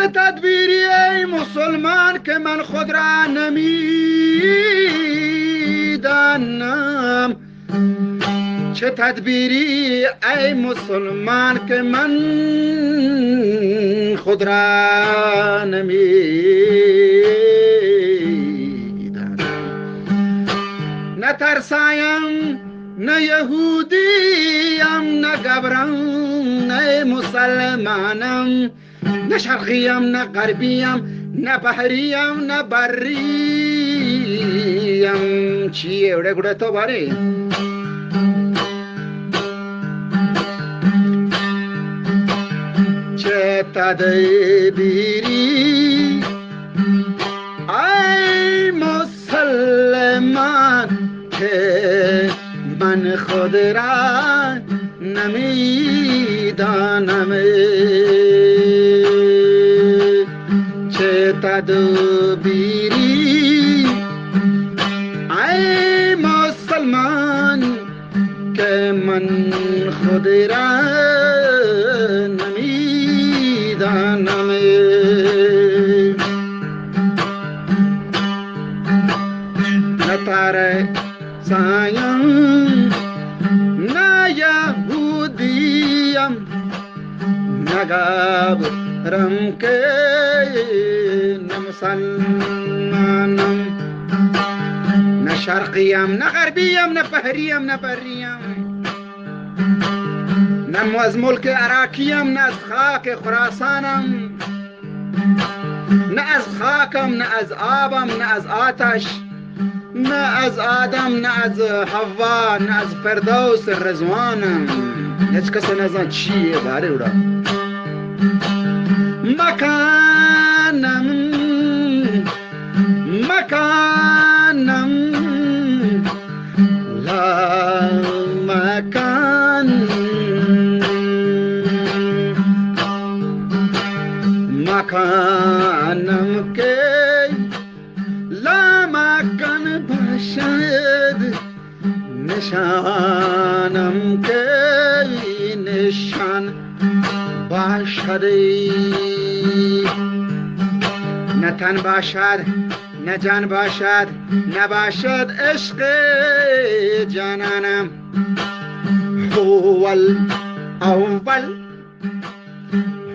تدبیری ای مسلمان که من خود را نمی‌دانم، چه تدبیری ای مسلمان که من خود را نمی‌دانم. نه ترسایم، نه یهودیم، نه گبرم، نه مسلمانم، نه شرقیم، نه غربیم، نه بحریم، نه بریم. چیے وڑے گڑا تو بارے؟ چه تدبیری ای مسلمان که من خود را نمی‌دانم، چه تدبیری ای مسلمان که من خود را نمی‌دانم. نه ترسایم، نه یهودیم، نه گبرم که نه مسلمانم، نه شرقیم، نه غربیم، نه بحریم، نه بریم، نه از ملک عراقیم، نه از خاک خراسانم، نه از خاکم، نه از آبم، نه از آتش، نه از آدم، نه از حوا، نه از فردوس رضوانم. هچ کس نزان چیے بارے وڑا. مکانم، مکانم، لا مکان، مکانم که لا مکان باشد، نشانم که نشان باشد. نه تن باشد، نه جان باشد، نباشد عشق جانانم. هو الاول،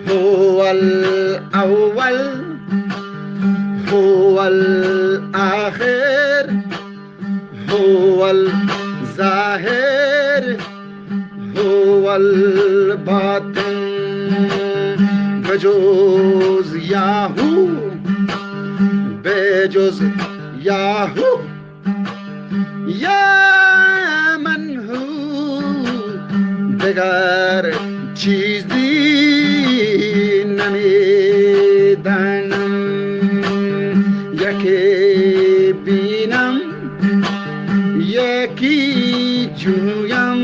هو الاول، هو الآخر، هو الظاهر، هو الباطن. بجز یاهو، بجز یاهو، یا من هو، دگر چیزی نمی‌دانم. یکی بینم، یکی جویم،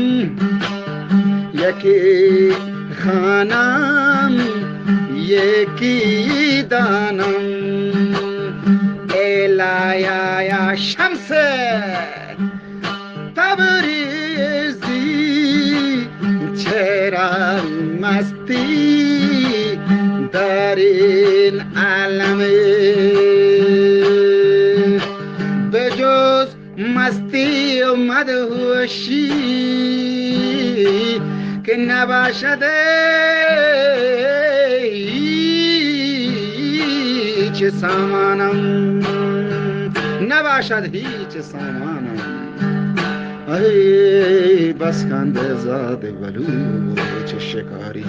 یکی خوانم، یکی دانم. الهی یا شمس تبریزی، چرا مستی در این عالم؟ بجز مستی و مدهوشی که نباشد هیچ سامانم، نباشد هیچ سامانم. ای بس کن زاد بلوچ شکاری.